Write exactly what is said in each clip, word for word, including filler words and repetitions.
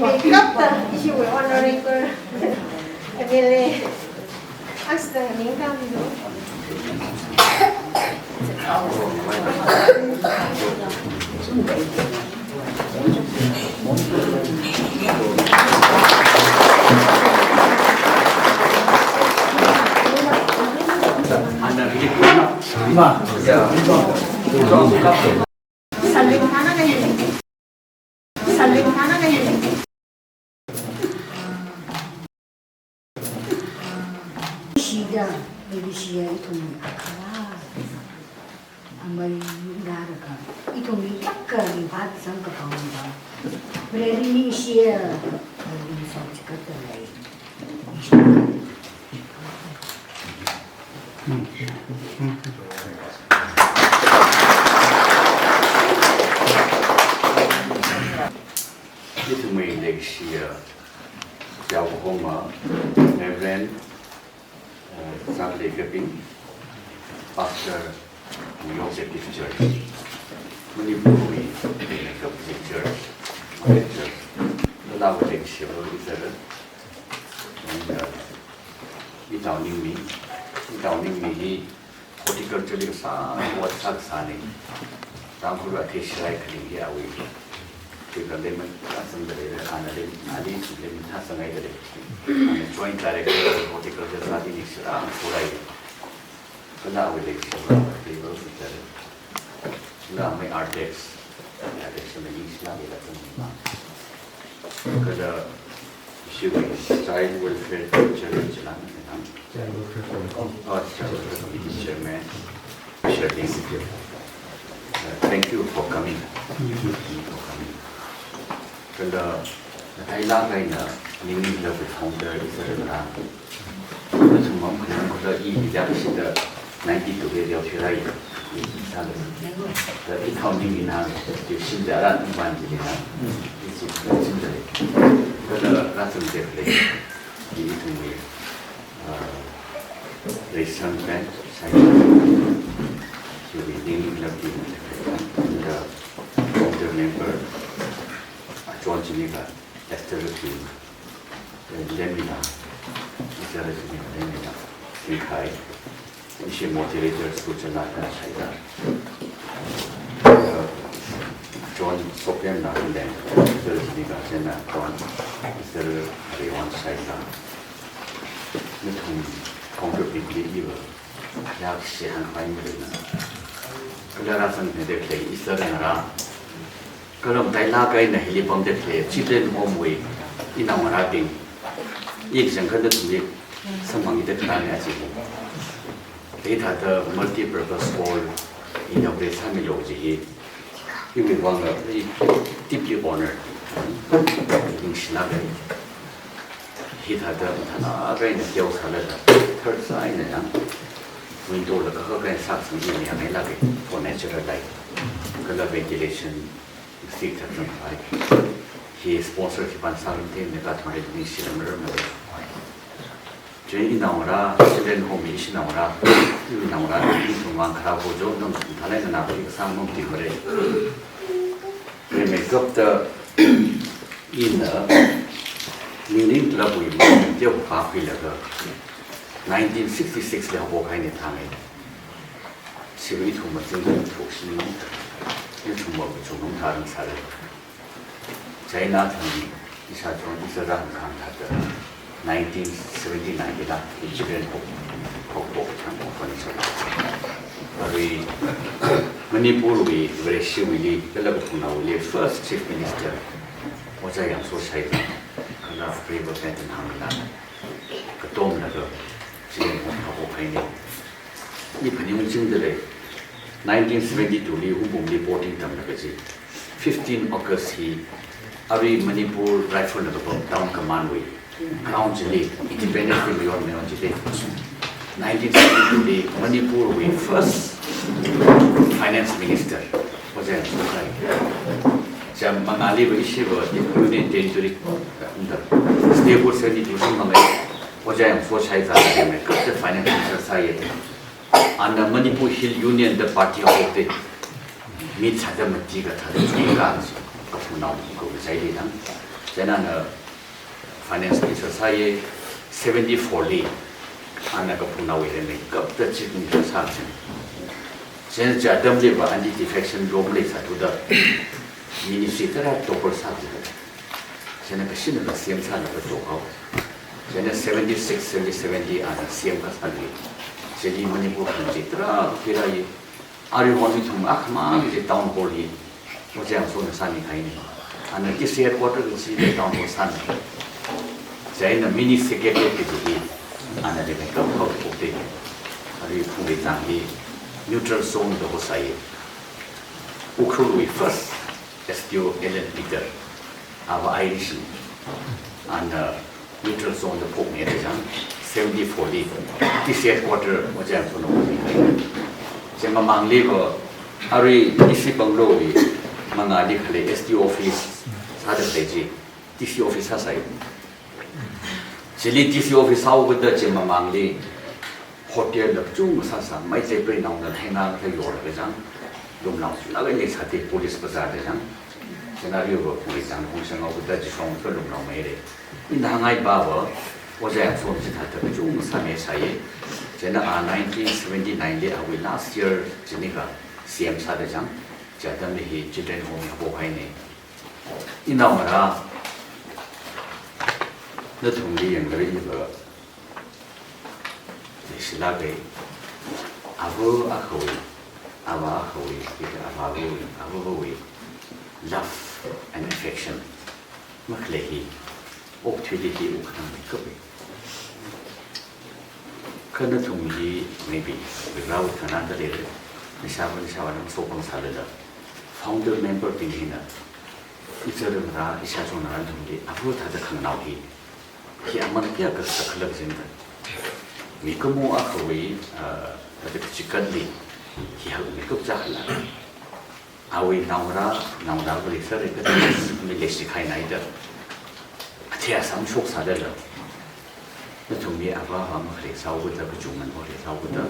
Makeup ta, ishi wui honorary girl. M L A. Asta ningkam do. Shida, maybe shiya ithum akhala. Amai ngaraka, ithum mi takka mi phat sangkapam da. Breri ni shiya, mi song chikatta lai. Ithumwui leishiya, Yaohoma, Reverend, uh, Zale Kaping, Pastor, New York Baptist Church, Manipur wui, Baptist Church, Church, Lala wui leishiya, Israel, and, uh, Itao Ningmi, Itao Ningmi hi horticulture li sā, ot sā sāni. Tangkhul athei shirai khani hi awui. Kika lemon, kasang dale, ana lem, ali chi lemon thasang ai dale. Ana joint director horticulture sāli ni shira, kurai. Kala awui leishiya, table, dale. Kala amei Artex, Artex na ni shila bela tang ma. Kala ishiwui child welfare chairman chila na. Child welfare committee. Oh, child welfare committee chairman. Shirley. Uh, thank you for coming. Thank you for coming. Kala, athei la kaina, Ningning Club founder, Israel na. Nathum mamkhanang khuda i leadership da ninety-two li leishirai, i sāla. Da i counting in hang, i shim da ra tumban ji na. I chi tumban ji da. Kala rācham de le. I ithumwui, uh, Reisang Pen, Sai. Chiwui Ningning Club team. Da founder member, uh, John Chiniga. Esther King, Lemina, Esther King, Lemina, King Khai, ishi moderator school chana kan shaida. John Sopian na Len, Esther King ka chana John, Esther Rewan shaida. Nathum contribute li iwa, yak shi han khai mi na. Kala rācham de le, Esther na ra. Kala mathei la kaina hili pamda khalei Children Home wui inao ngarābing, i kachangkhat nathumli samphangda khalei achi hi. Hithāda multi-purpose hall inaugurate sāmilu kaji hi, iwui vangla i deeply honored. Ningshilāka. Hithāda mathālāk eina teo sālala, tharsa eina yang, window la kakak eina sāsang eina yang eina lāka, for natural light. Kala ventilation, sik thāchang hai. Hi sponsor hi pan sārum thei ne ka thang le ni shi lam ram na. Chen inao ra, Children Home ishi nao ra, inao ra, ithum vang kharā ho jo, nang thālai na na, i kasang mong ti mare. Re makeup ta, ina, Ningning Club wui mang, teo pa khuilaga, nineteen sixty-six li haophok haine thang e. Chiwui ithum mazing thukshi, ithum ma chungrum tharang sāra. China thang, isa chong isa rang khang thāda, nineteen seventy-nine kida, Children Home, haophok thang haophok ni sāra. Arui, Manipur wui, Vareshi wuili, kala kaphungnao wuili, first Chief Minister, Ojā Yamso Shaiza, kala Prabhu Benton Hamila, katomlaga, Children Home haophok haine. I phaning chingda lei, nineteen seventy-two li Hungpungli boarding tamlaga chi, fifteen August hi, arui Manipur Rifle na kapam Town Command wui, Crown chili, Independence Day mayon mayon chili, nineteen seventy-two li Manipur wui first Finance Minister, Ojā Yamso Shaiza. Cham mangali ba ishi ba Union Territory, unda, stable seventy-two sum mangai, Ojā Yamso Shaiza, kala Finance Minister sāya. Ana Manipur Hill Union da party haophok te, mi thāda mati kathāda chungka, ka phun Ko kazai li dang. Chieina ana finance minister sāya, seventy-four li. Ana kaphungnao ire meikapta chief minister sāching. Chieina chi atamliva anti-defection law maleisāthuda ministry tarā topper sāching. Chieina kashinala C M sālaga tohao. Chieina seventy-six, seventy-seven li ana C M kasāli. Chili Manipur khangachei tarākha pira yi. Aruihon ithum akhamang chi town hall hi Ojā Yangson na sāmikahaina. Ana T C headquarter kachida town hall sāmihai. Chieina mini secretariat kaji hi ana lemmeikap haoda pokda. Arui Phungreitang hi neutral zone da hosai. Ukhrulwui first S D O Alan Peter, ava Irish na. Ana neutral zone da phokngaida chang, seventy-four li, T C headquarter Ojā Yangson na phokngai. Chi mamangli va, arui D C bungalow wui mangāli khalei S D O office sāda khalei chi, D C office sāsai. Chili D C office sāhaokida chi mamangli, hotel la kachungkha sāsā, Meitei preinaona heinga kha yorlaga chang, lumnao chunga leisāda police bazar da chang. Chieina aruiva Phungreitang khong shanghaokida chi shong kha lumnao meira. Ina hāngngaiva, Ojā Yangson chithāda kachungkha sāmisai. Chieina a nineteen seventy-nine li awui last year chili kha C M sāda chang, chi atamli hi children home ya pohaina. Inaongarā, nathumli yanglaga iva leishilāka, ava akhawui, ava akhawui, ava avāwui, ava avāwui love and affection makhalei hi, okathuili hi wukkhanang meikapa. Kha nathum hi maybe background khanada leira, nishāva nishāvā lam sopang sālala, founder member bing hina, ichāra ngarā, ishāchongarā nathumli ava thāda khanganao hi, hi aman kayākha sākhala kajina. Mikumo akhawui, ah, thāda kachikatli, hi hakmeikap chākhala. Awui naongarā, naongarā va leisāra kathā mi leishikahaina da. Athei asam shoksālala, nathumli ava avā makhalei sāhaokida, kachungman makhalei sāhaokida,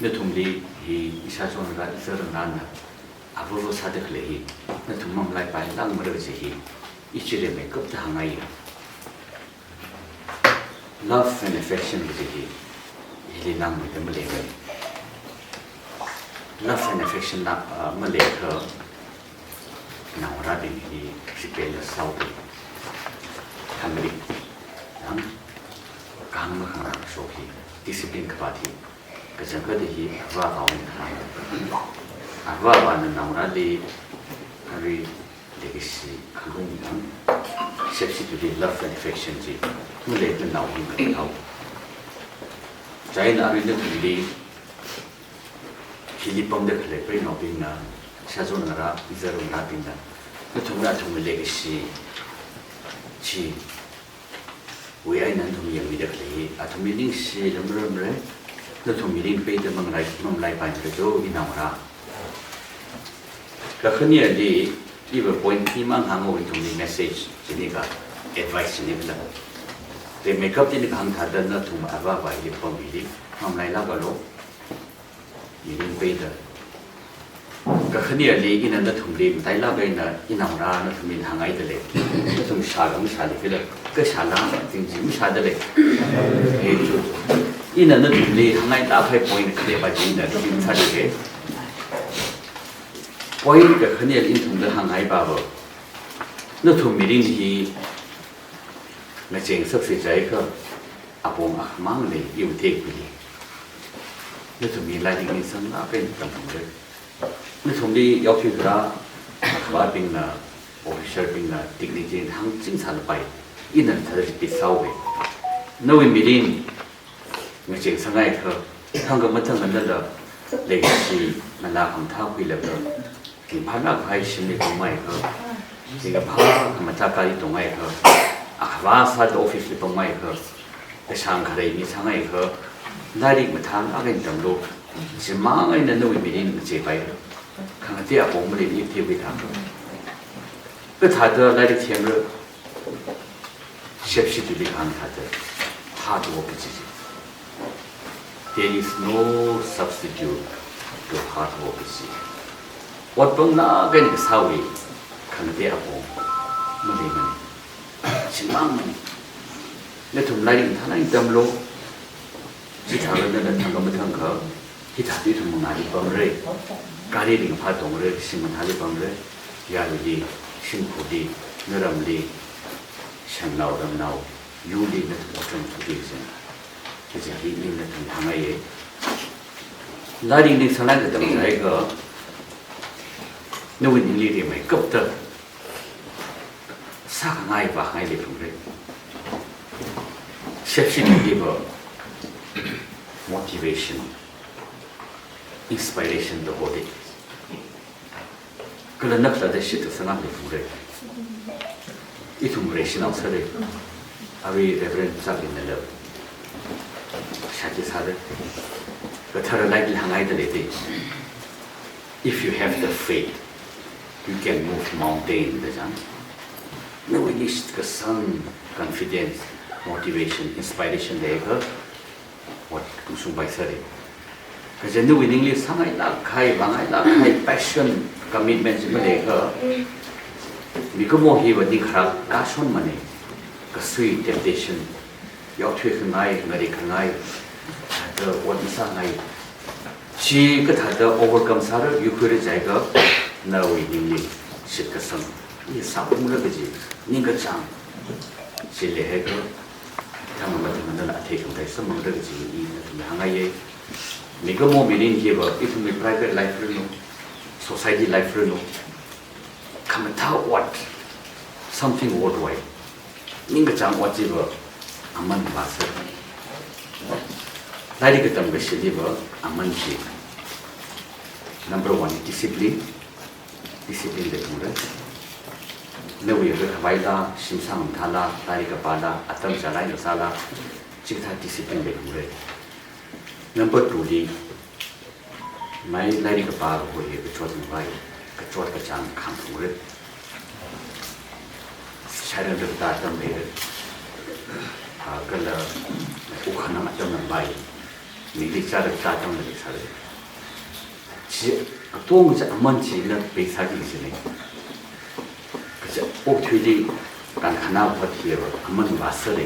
nathumli hi ishāchongarā, ichāra ngarāna ava avā sāda khalei hi, nathum mamalaipailang mara kaji hi, ichili meikapta hāngngaiya. Love and affection kaji hi, hili nang mida maleimana. Love and affection na, ah, maleikha, naongarābing hi rebellious sāhaoda. Thangli, yang, kahāng makhangarā kashok hi, discipline khavāt hi, kachangkhat hi ava avāwui ngarān. Ava avāna naongarāli, arui leikashi khalung yang, shepshi tuli love and affection chi maleikha nao hi maleihao. Chieina arui nathumli, hili pamda khalei preinaobingna, ishāchongarā, ichāra ngarābingna, nathumna athumwui leikashi chi wui eina nathum yangmida khalei hi, athumli ningshila maramra, nathum mirin peida manglai, mamalaipaimara jo, inaongarā. Kakhaneli, iva point himang hānghaowa, nathumli message chini kha, advice chini khala. Lemmeikap chini kahāng thāda nathum ava avā hili pamli, mamalailākalu. Mirin peida. Kakhaneli ina nathumli matailāk eina inaongarā nathumli hāngngaida lei. Nathum shākha mashāli khala, kashāla jing chi mashāda lei. He chu. Ina nathumli hāngngailāk kahai point khaleiva chi ina nathumli sāli kha. Point kakhaneli ina nathumli hāngngai pava, nathum mirin hi ngachei ngasaksa jiakha, apong akhamang lei, iwui tekpili. Nathum hi lairik ningsanglāk eina tamphungra. Nathumli yaothui kharā, akhavābingna, officer bingna, dignity hāngching sālapai. Ina thāda repeat sāhaowa. Nawui mirin ngachei ngasanghaiakha, thangkha mathangkha nala, leikashi ngalā khamathā khuilaga, ringphālāk kahai shimli pamhaiakha, ringkaphā khamathā gari tonghaiakha, akhavā sāda office li pamhaiakha, kashāng kharei mi sānghaiakha, lairik mathālāk eina tamlu, chimang eina nawui mirin ngacheipai, khangatei apong maleili iwui tekpili thākha. Kathāda lairik themra, shepshi tuli kahāng thāda, hard work kaji chi. There is no substitute to hard work kaji. Ot panglāk eina kasāwui, Khangatei apong maleimana. Shimānmana. Nathum lairik mathālāk eina tamlu. Chithāda nana thangkha mathangkha, hithāda ithum mangāli pamra. Gari ringphā tongra, shim mathāli pamra. Yaruili, shimkhurli, naramli, shanao ramnao, yurli nathum otram thuki zin. Kaja hi ina nathum hāngngaiya. Lairik ningsālāk eina tamchitheiakha, nawui ningli rimeikapta sākhangai vākhangai leiphungra. Shepshi tuliva motivation, inspiration da hoda. Kala naklada shit kasāngai leiphungra. Ithum reishinao sāra. Arui Reverend Chaklinala shāki sāra. Kathara laili hānghaida leida. If you have the faith, you can move mountain da chang. Nawuili shitkasang, confidence, motivation, inspiration leiakha, ot khamashung paisāra. Kaja nawui ningli sāngailāk kahai, vāngailāk kahai, passion, commitment chi maleiakha, mikumo hiva ning kharā kashonmana. Kasui, temptation, yaothuikhangai, ngareikhangai, thāda ot masāngai. Chikathāda overcome sāra, yuikhuira jiakha, nawui ningli shitkasang, i sāungra kaji ningkachāng chi leihaiakha, thangkha mathangkha nala athei khangatei samphangra kaji i nathumli hāngngaiya. Mikumo mirin hiva, ithumwui private life ranu, society life ranu, khamathā ot, something worthwhile, ningkachāng ot chiva aman vāsāra. Lairik katam kashiliva aman chi, number one, discipline. Discipline leiphungra. Nawui rai khavaila, shim sāngam thāla, lairik kapāla, atam chālāk eina sāla, chikathā discipline leiphungra. Number two li, mai lairik kapā kahoi hi kachot ngavai, kachot kachāng khāngphungra. Shairanda katā atam leira. Ah, kala ukhanang atam nangvai. Mili chāda katā atam leisāra. Chi, katonga chi aman china peisāki kajina. Kaja okathuili kankhanā vāt hiva aman vāsāra.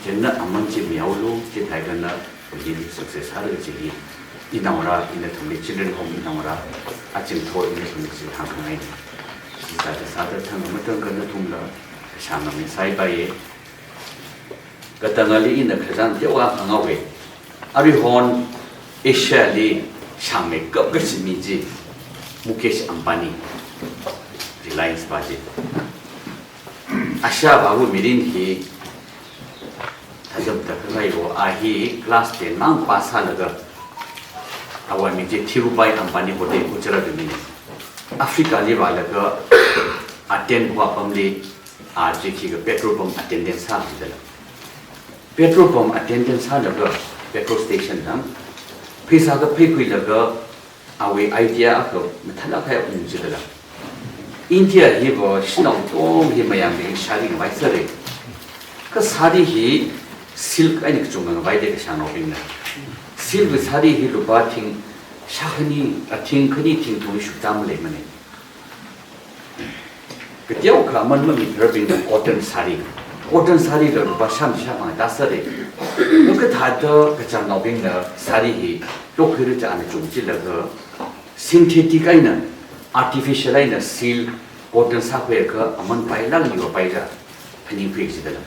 Chieina aman chi mihaolu, chithākha nawui success sāra kaji hi. Inaongarā, inathumli children home inaongarā, achingtho inathumli chi hāngkhangaina. Chi sāda sāda thangkha mathangkha nathumla kashāng ngammi sāpaiya. Katangali ina khazan teowa hānghaowa. Aruihon Asia li shāngmeikap kaji mi chi Mukesh Ambani, Reliance pā chi. Asia pāwui mirin hi thazam takhangai wo, a hi class ten mang pass sālaga, awui ming chi Dhirubhai Ambani hoda, Gujarat wui mina. Africa li vālaga, Aden kaho apamli, a chi khikha petrol pump attendant sāki dala. Petrol pump attendant sālaga, petrol station dang, pheisā kapheikhuilaga, awui idea akha mathālāk kahai ungchithei dala. India hiva shanao katonga hi mayāmei sari ngavai sāra. Kha sari hi silk eina kachungkha ngavaida kashāngnaobingna. Silk wui sari hi lupā thing shākhani, a thing khani thing thum shukta maleimana. Kateokha aman mamitharabingna cotton sari. Cotton sari la lupā shāmshi shāmangda sāra. Kha kathāda kachāngnaobingna sari hi lokhuira cha ana chungchilaga, synthetic eina, artificial eina silk, cotton sākhuiakha aman pailāk eina yuipaira, phaningkhui kajida lei.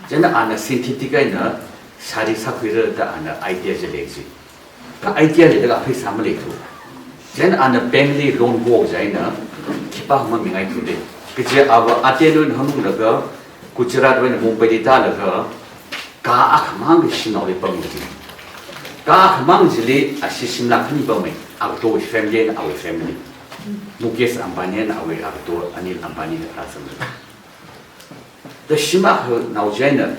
Chieina ana synthetic eina sari sākhuira da ana idea chi lei kaji. Kha idea leilaga pheisā maleithu. Chieina ana bank li loan kaho chieina khipākha mamingaithu da. Kaje ava Aden wui eina hanunglaga, Gujarat wui eina Mumbai li tālaga, car akhamang kashinaoli pamda. Car akhamang chili ashi shimlāk khani pammi, agato family eina awui family. Mukesh Ambani eina awui agato Anil Ambani da kharā samda. Da shim akhanao chieina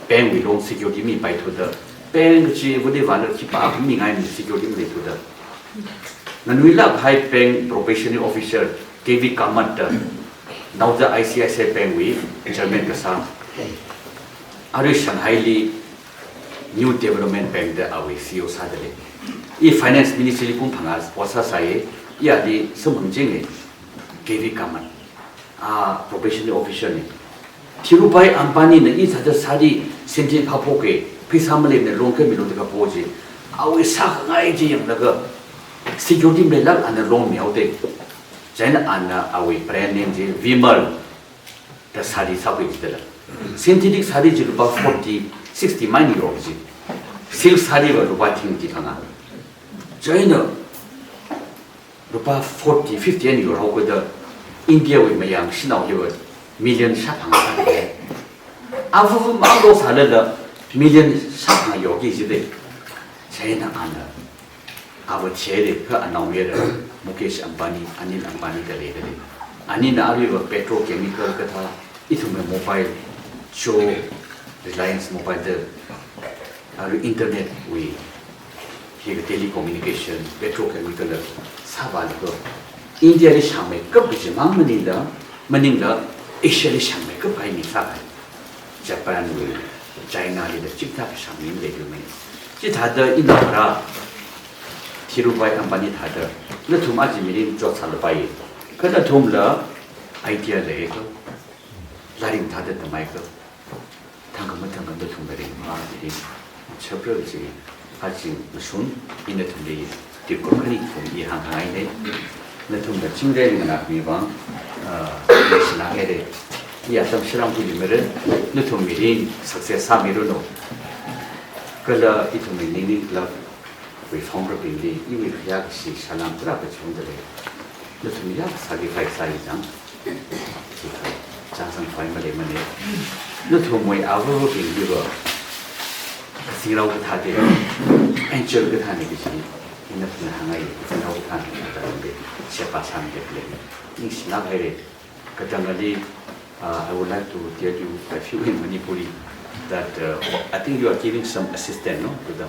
bank wui loan security mipaithu da. Bank kachi vali vāna khipākha mingai mi security maleithu da. Nganuilāk kahai bank probationary officer K V Kamath da, naoda I C I C I Bank wui chairman kasā. Arui Shanghai li New Development Bank da awui C E O sāda lei. I Finance Ministry li kum phangā ot sāsāya, i ali samphangchinga, K V Kamath. A probationary officer na. Dhirubhai Ambani na i thāda sari synthetic haophoka, pheisā maleimana loan kha milu da kapo chi. Awui sākhangai chi yanglaga security maleilāk ana loan mihaoda. Chieina ana awui brand name chi Vimal da sari sākhui jidala. Synthetic sari chi lupā forty, sixty mai eina yor chi. Silk sari va lupā thing chi phangā. Chieina lupā forty, fifty eina yorhaoda India wui mayang shanao hiva million shāphangā sāda. Ava vum alo sālala million shāphangā yorki jida. Chieina ana ava thira kha anaomayara Mukesh Ambani, Anil Ambani da leidalei. Anina aruiva petrochemical kathā, ithumwui mobile, Jio, Reliance Mobile da, arui internet wui, hi telecommunication, petrochemical la sāvālaga India li shāngmeikap kaji mang maningla, maningla Asia li shāngmeikap kahai mi sākahai. Japan wui, China lila chithāda shāngmi maleimana. Chithāda ina ra, Dhirubhai Ambani thāda, nathum aja mirin chotsālapai. Kha nathumla idea leikha, lairik thāda tammeikha, thangkha mathangkha nathumla ringphā mirin, chapra chi, aja mashun, ina nathumli tip khani thum i hānghaina. Nathumna chingri nganāmi vang, ah, ningshilāk haira. I atam shāram khuimirin, nathum mirin success sāmiranu. Kala ithumwui Ningning Club wui founder bingli, iwui khayā kashi salam tarākha chungdalei. Nathum yāng sacrifice sāi chang. Chang sang fai maleimana. Nathumwui avabingli va kazingrao kathāda, angel kathāna kaji, ina nathumli hāngngai, kazingrao kathāna kathāda, sheba sāmida lei. Ningshilāk haira. Katangali, uh, I would like to tell you a few in Manipuri that, uh, I think you are giving some assistance, no, to them.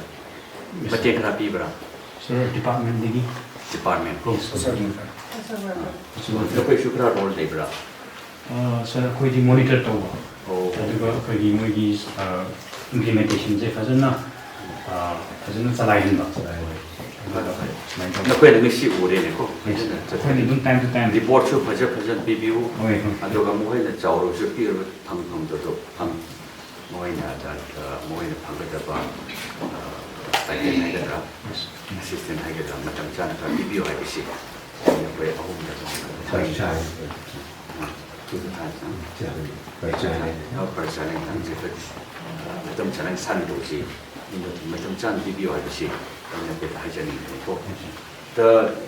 Yes, sir. Mateng kharā pibra? Sir, department dagi. Department. Yes, sir. Sir. Sir. Nakhoi shu kharā role leibra? Uh, sir, ꯑꯩꯈꯣꯏꯗꯤ monitor ꯇꯧꯕ꯫ Oh. ꯑꯗꯨꯒ ꯑꯩꯈꯣꯏꯒꯤ ꯃꯣꯏꯒꯤ, uh, implementation ꯁꯦ ꯐꯖꯅ, ꯑ, ꯐꯖꯅ ꯆꯂꯥꯏꯍꯟꯕ꯫ ꯆꯂꯥꯏꯍꯟꯕ꯫ ꯑꯗꯨꯃꯥꯏꯅ ꯇꯧꯋꯤ꯫ ꯅꯈꯣꯏꯅ ꯉꯁꯤ ꯎꯔꯦꯅꯦꯀꯣ? Yes, sir. ꯐꯖꯅ ꯑꯩꯈꯣꯏꯅ ꯑꯗꯨꯝ time to time꯫ Report ꯁꯨ ꯐꯖ ꯐꯖꯅ ꯄꯤꯕꯤꯌꯨ꯫ ꯍꯣꯏ, ꯍꯣꯏ꯫ ꯑꯗꯨꯒ ꯃꯈꯣꯏꯅ ꯆꯥꯎꯔꯁꯨ ꯄꯤꯛꯂꯁꯨ ꯐꯪ ꯐꯪꯗꯕꯗꯣ ꯐꯪ-, ꯃꯈꯣꯏꯅ ꯗ-, ꯗ-, ꯃꯈꯣꯏꯅ ꯐꯪꯒꯗꯕ, ꯑ, stipend ꯍꯥꯏꯒꯗ꯭ꯔꯥ, yes, assistance ꯍꯥꯏꯒꯗ꯭ꯔꯥ, ꯃꯇꯝ ꯆꯥꯅ ꯈꯔ ꯄꯤꯕꯤꯌꯨ ꯍꯥꯏꯕꯁꯤ ꯑꯩꯈꯣꯏ ꯑꯍꯨꯝꯗ ꯐꯪꯒꯗꯕ꯫ ꯐꯔꯛ ꯇꯥꯏ꯫ ꯎꯝ꯫ ꯇꯨ ꯊꯥ ꯆꯪ-, ꯆꯪ-, ꯐꯔꯛ ꯇꯥꯏ꯫ ꯑ, ꯐꯔꯛ ꯇꯥꯏ꯫ ꯆꯪꯁꯦ, ꯐꯔꯛ-, ꯑ, ꯃꯇꯝ ꯆꯥꯅ ꯁꯥꯟꯅꯗꯧꯁꯤ꯫ ꯃꯇꯝ ꯆꯥꯅ ꯄꯤꯕꯤꯌꯨ ꯍꯥꯏꯕꯁꯤ ꯑꯩꯅ ꯑꯩꯈꯣꯏꯗ ꯍꯥꯏꯖꯅꯤꯡꯕꯅꯤꯀꯣ꯫ ꯇ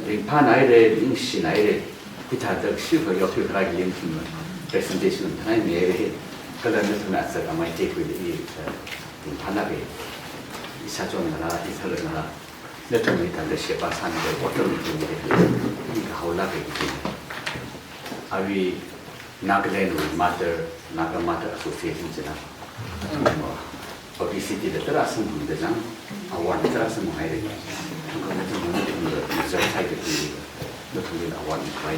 ꯂꯤꯡꯐꯥꯅ ꯍꯥꯏꯔꯦ, ꯂꯤꯡꯁꯤꯅ ꯍꯥꯏꯔꯦ, ꯍꯤꯊꯥꯡꯗ ꯁꯤꯈ꯭ꯔ ꯌꯥꯎꯊꯣꯛꯈ꯭ꯔ ꯍꯥꯏꯒꯤ ꯂꯤꯡ ꯊꯨꯝꯅ presentation ꯊꯥꯏꯅ ꯍꯥꯏꯔꯦ, ꯀꯂꯔꯅ ꯊꯨꯅ ꯑꯆꯠ ꯑꯃꯥꯏ ꯇꯦꯛꯈꯣꯏꯗ ꯏ, ꯑ, ꯂꯤꯡꯐꯥꯅ ꯍꯥꯏꯔꯦ, ꯏꯁꯥ ꯆꯣꯟꯅꯔ, ꯏꯊꯜꯅꯔ, ꯅꯠꯇ꯭ꯔꯒ ꯍꯤꯊꯥꯡꯗ ꯁꯦꯕꯥ ꯁꯥꯅꯤꯡꯉꯥꯏ ꯄꯣꯠꯇꯝ ꯊꯨꯝꯅ ꯏ ꯀꯍꯧꯂ ꯀꯩ ꯑꯔꯤ Nagaland wui mother, Naga Mother Association china, publicity da tarā samphangda chang, award tarā samphang haira. Thangkha nathum nathumla result haida ki, nathumli award ni khavai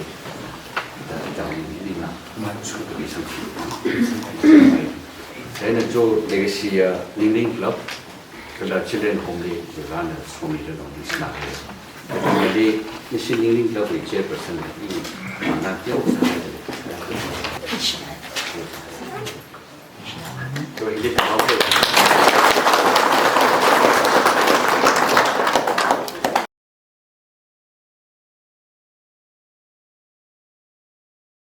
da, da ni na, man chu publication ki. Chieina cho legacy ya, Ningning Club, kala Children Home li, Varena somida nong di sina hai. Kala, nisi Ningning Club wui chairperson na, i, mana tiao sa hai. So, hindi tao ko.